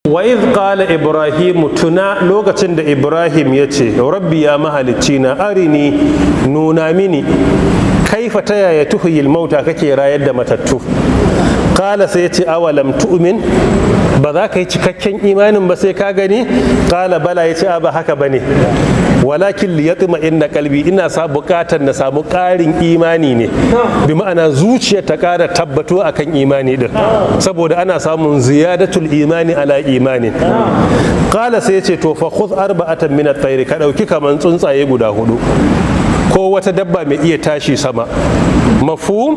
Wa iz qala Ibrahim, tuna lokacin da Ibrahim ya ce, "Rabbi, ya mahalicci na, arini, nuna mini, kaifa, ta yaya, tuhyil mauta, kake rayar da matattu?" Qala, sai ya ce, "Awalam tu'min, ba za ka yi cikakken imanin ba sai ka gani?" Qala bala, ya ce, a ba haka bane, walakin liyatma inna qalbi, ina sa bukatar na samu ƙarin imani ne, bi ma'ana zuciya ta ƙara tabbatu akan imani din, saboda ana samun ziyadatul imani ala imani. Qala, sai ya ce, to fa khudh arba'atan min at-tayr, ka dauki kaman tsuntsaye guda hudu ko wata dabba mai iya tashi sama. Mafhum?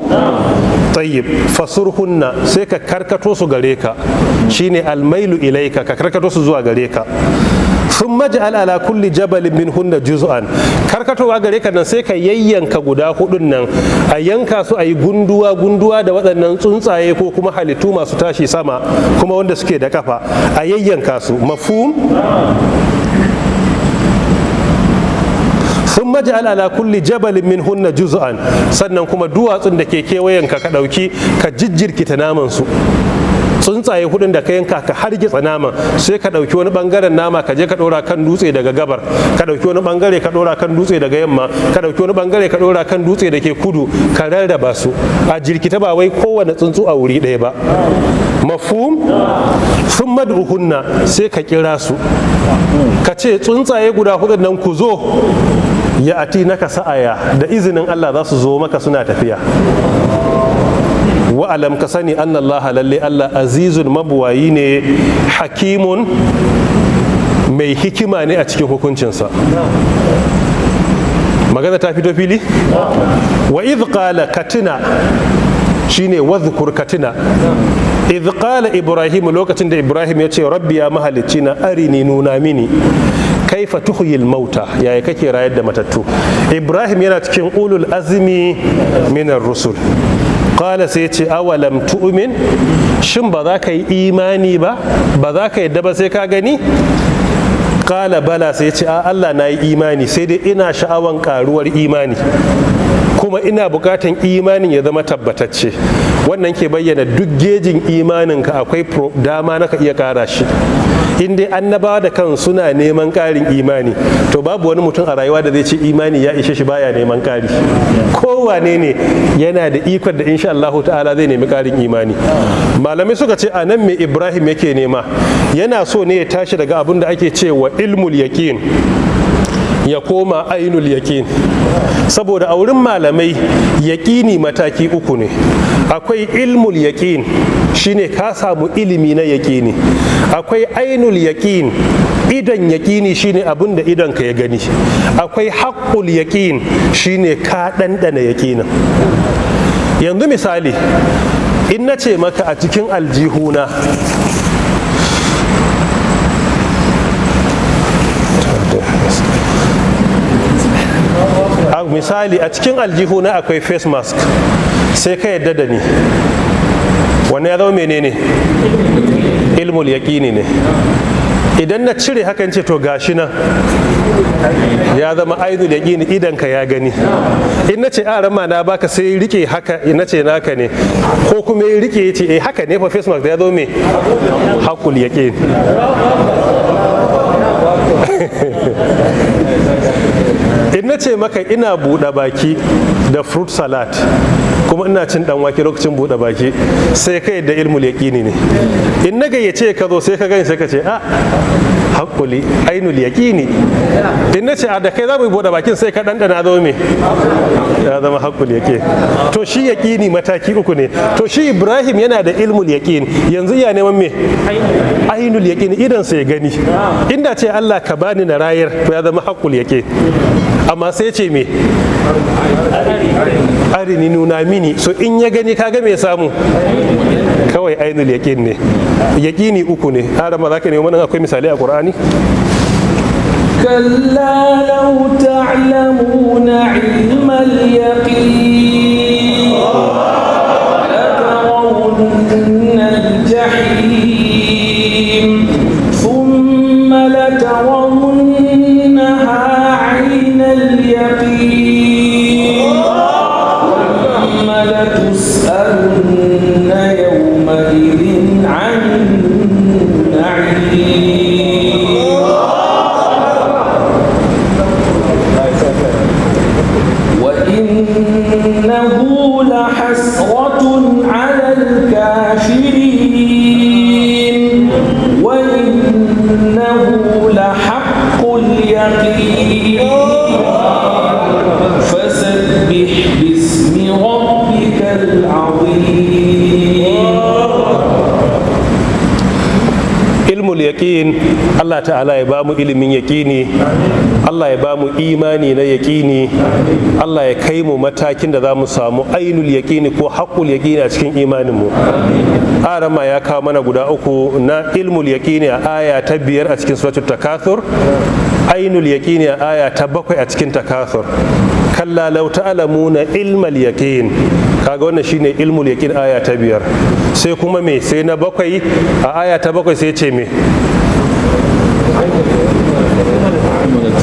Tayyib. Fasurhunna, sai ka karkato su gare ka, shine almailu ilaika, ka karkato su zuwa gare ka. Sun maj'al ala kulli jabalin min hunna juz'an, karkatowa gare ka nan, sai ka yayyanka guda hudun nan, a yanka su, a yi gunduwa gunduwa da waɗannan tsuntsaye ko kuma halittu masu tashi sama kuma wanda suke da kafa, a yayyanka su. Mafhum? Sun maj'al ala kulli jabalin min hunna juz'an, sannan kuma duwatsun da ke kewayenka ka ɗauki ka jijjirkita naman su, tsuntsaye hudun da ka yanka, ka hargitsa naman, sai ka ɗauki wani bangaren nama ka je ka ɗora kan dutse daga gabar, ka ɗauki wani bangare ka ɗora kan dutse daga yamma, ka ɗauki wani bangare ka ɗora kan dutse da ke kudu, ka rarraba su a jirkita, ba wai kowane tsuntsu a wuri ɗaya ba. Mafhum? Sun mad'uhunna, sai ka kira su, ka ce, "Tsuntsaye guda hudun nan, ku zo." Ya ati naka sa'aya, da izinin Allah za su zo maka suna tafiya. Wa'alam, ka sani, anna Allah, lalle Allah, azizun, mabuwayi ne, hakimun, mai hikima ne a cikin hukuncinsa. Magana ta fito fili. Wa idh qala, katina, shine wadhkur, katina, idh qala Ibrahim, lokacin da Ibrahim ya ce, "Rabbi, ya mahalicci na, arini, nuna mini, kaifa tuhyil mauta, yaya kake rayar da matattu?" Ibrahim yana cikin ulul azmi minar rusul. Qala, sai ce, "Awalam tu'min, shin ba za ka yi imani ba? Ba za ka yadda ba sai ka gani?" Qala bala, sai ce, a Allah, na yi imani, sai dai ina sha'awan karuwar imani, kuma ina bukatan imanin ya zama tabbatacce. Wannan ke bayyana duk gejin imaninka akwai dama na ka iya kara shi. In dai annabawa da kan suna neman karin imani, to babu wani mutum a rayuwa da zai ce imani ya ishe shi, baya neman kari. Kowane ne yana da ikon da insha Allahu ta'ala zai nemi karin imani. Malamai suka ce, a nan me Ibrahim yake nema? Yana so ne ya tashi daga abin da ake cewa ilmul yaqin ya koma ainul yaqin, saboda a wurin malamai yaƙini mataki uku ne. Akwai ilmul yaqin, shine ka samu ilimi na yaƙini. Akwai ainul yaqin, idon yaƙini, shine abin da idon ka ya gani. Akwai haqqul yaqin, shine ka ɗanɗana yaƙinin. Yanzu misali, in na ce maka a cikin aljihuna, misali a cikin aljihuna akwai face mask, sai ka yadda da ni, wannan ya zama menene? Ilmul yaƙini ne. Idan na cire hakan ce, to gashi nan, ya zama ainul yaqini, idan ka ya gani. In na ce, "Aran na baka," sai rike haka, na ce naka ne, ko kuma ya rike ya ce, "Eh, haka ne fa face mask," ya zo me? Haqqul yaqin. In na ce maka ina buɗe baki da fruit salad kuma ina cin dan wake lokacin buɗe baki, sai kai da ilmul yaqini ne. In na gayyace ka zo, sai ka gani, sai ka ce, "A haƙuli ainul yaqini." In na ce a da kai za mu yi buɗe bakin, sai ka ɗanɗana, zo me? Ya zama haƙul yaqin. To shi yaqini mataki uku ne. To shi Ibrahim yana da ilmul yaqin, yanzu iya neman me? Ainul yaqin, idan sai gani. Inda ce, "Allah, ka bani na rayar," to ya zama haƙul yaqin. Amma sai ce me? "Arini," nuna mini. So in ya gani, kaga me samu? Kawai ainul yaqin ne. Yaqini uku ne. Har ma zaka nemi mana akwai misali a Qur'ani. كلا لو تعلمون علم اليقين لترون الجحيم ثم لترونها عين اليقين ثم لتسألن يومئذ عن النعيم. Ilmul yaqin, Allah ta'ala ya bamu ilimin yaqini, Allah ya bamu imani na yaqini, Allah ya kai mu matakin da za mu samu ainul yaqini ko haqqul yaqini a cikin imanin mu. Arama ya kawo mana guda uku na ilmul yaqini a aya ta 5 a cikin suratul Takathur, ainul yaqini a aya ta 7 a cikin Takathur. Kalla law ta'lamuna ilmal yaqin, kaga wannan shine ilmul yaqin, aya ta 5. Sai kuma me? Sai na 7 a aya ta 7, sai ce me?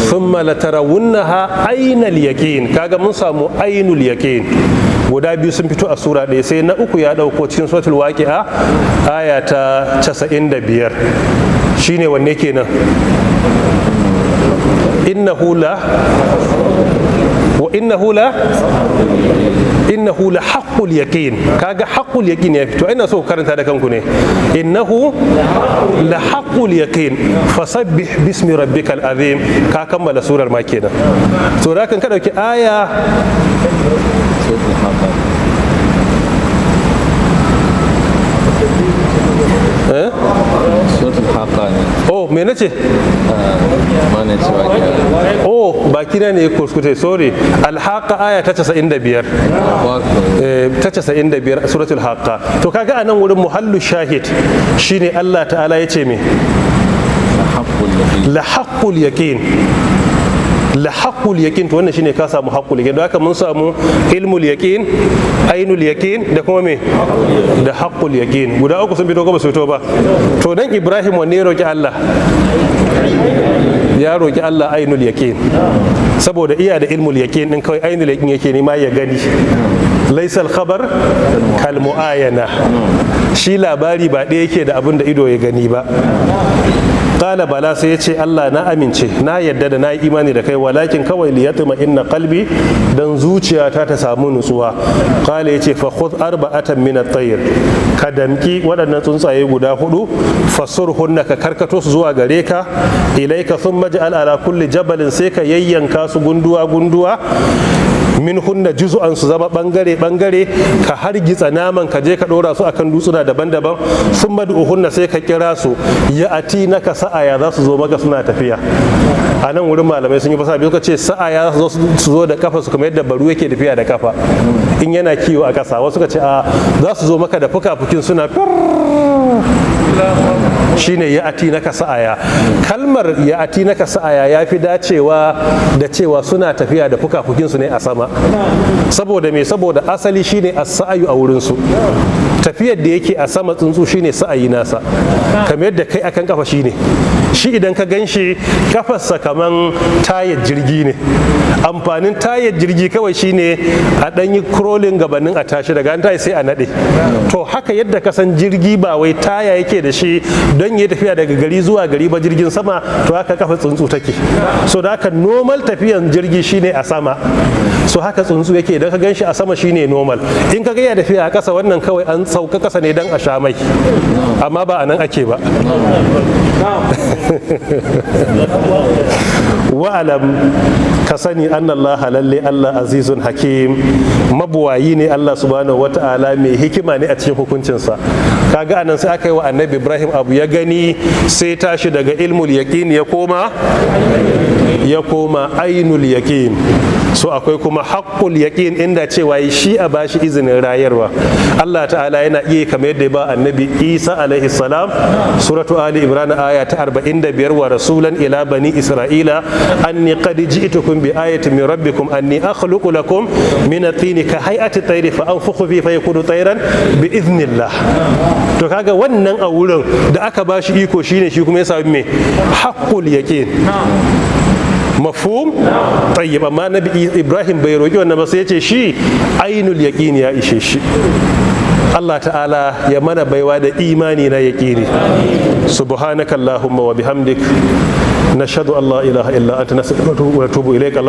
Thumma latarawunnaha ainal yaqin. Kaga mun samu ainul yaqin guda biyu sun fito a sura ɗaya. Sai na uku ya ɗauko cikin suratul Waqi'a, aya ta 95. Shine wanne kenan? Innahu la wa innahu la haqqul yaqin. Kaga haqqul yaqin ya fito. Ina so ku karanta da kanku ne: innahu la haqqul yaqin fasabbih bismi rabbikal azim. Ka kammala surar ma kenan. To da kan ka dauki aya Suratul Haqqa. Eh? Suratul Haqqa ne. Oh, me nace? Mana cewa ke. Oh, bakina ne ya kuskure, sorry. Alhaqa, aya ta 95. Ta 95, suratul Haqqa. To kaga anan wurin muhallu shahid shine Allah ta'ala ya ce me? Haqqul yaqin. La haqqul yaqin, la haqqul yaqin. To wannan shine ka samu haqqul yaqin. Don haka mun samu ilmul yaqin, ainul yaqin, da kuma me? Da haqqul yaqin. Guda uku sun fito ko ba su fito ba? To dan Ibrahim wanne ya roki Allah? Ya roki Allah ainul yaqin, saboda iya da ilmul yaqin din, kawai ainul yaqin yake nema ya gani. Laisal khabar kal muayana, shi labari ba ɗaya yake da abin da ido ya gani ba. Qala bala, sai ya ce Allah na amince, na yadda da na yi imani da kai, walakin kawai liyatma inna qalbi, dan zuciyata ta samu nutsuwa. Qala, yace, fa khudh arba'atan min at-tayr, ka damki waɗannan tsuntsaye guda hudu, fasurhunna, ka karkato su zuwa gare ka, ilaika, thumma ja'al ala kulli jabalin, sai ka yayyanka su gunduwa gunduwa, min hunna juz'an, su zama bangare bangare, ka hargitsa naman, ka je ka dora su akan dutsuna daban-daban. Sun mad'uhunna, sai ka kira su, ya ati naka sa'aya, za su zo maka suna tafiya. A nan wurin malamai sun yi fasa biyu, suka ce sa'aya za su zo da kafa su kamar yadda baru yake tafiya da kafa in yana kiwo a kasa. Wasu suka ce a za su zo maka da fuka-fukin suna shine ya ati naka sa'aya. Kalmar ya ati naka sa'aya ya fi dacewa da cewa suna tafiya da fuka-fukinsu ne a sama. Saboda me? Saboda asali shine as-sa'ayu a wurinsu, tafiyar da yake a sama tsuntsu shine sa'ayi nasa, kamar yadda kai akan kafa shine. Shi idan ka gan shi, kafarsa kaman tayar jirgi ne. Amfanin tayar jirgi kawai shine a ɗan yi crawling gabanin a tashi, daga an tashi sai a naɗe. To haka yadda ka san jirgi ba wai taya yake da shi don ya tafiya daga gari zuwa gari ba, jirgin sama, to haka kafa tsuntsu take. So da haka normal tafiyan jirgi shine a sama, so haka tsuntsu yake. Idan ka gan shi a sama shine normal. In ka ga ya tafiya a ƙasa, wannan kawai an sauka ƙasa ne don a sha mai, amma ba a nan ake ba. Wa'alam, ka sani, annallaha, lalle Allah, azizun hakim, mabuwayi ne Allah subhanahu wata'ala, mai hikima ne a cikin hukuncinsa. Kaga anan sai aka yi wa Annabi Ibrahim abu ya gani, sai tashi daga ilmul yaqin ya koma ainul yaqin. So akwai kuma haqqul yaqin, inda cewa shi a bashi izinin rayarwa, Allah ta'ala yana iya, kamar yadda ya ba Annabi Isa alaihi salam, suratu Ali Imran, aya ta 45: wa rasulan ila bani Isra'ila anni qad ji'tukum bi ayatin min rabbikum anni akhluqu lakum min at-tini ka hay'ati at-tayri fa anfukhu fi fa yakunu tayran bi idhnillah. To kaga wannan a wurin da aka bashi iko shine shi kuma ya sami me? Haqqul yaqin. Mafhum? Tayyib. Amma Nabi Ibrahim bai roki wannan ba, sai ya ce shi ainul yaqin ya ishe shi. Allah ta'ala ya mana baiwa da imani na yaqini. Subhanaka allahumma wa bihamdik, nashhadu an la ilaha illa anta, nastaghfiruka wa natubu ilaik.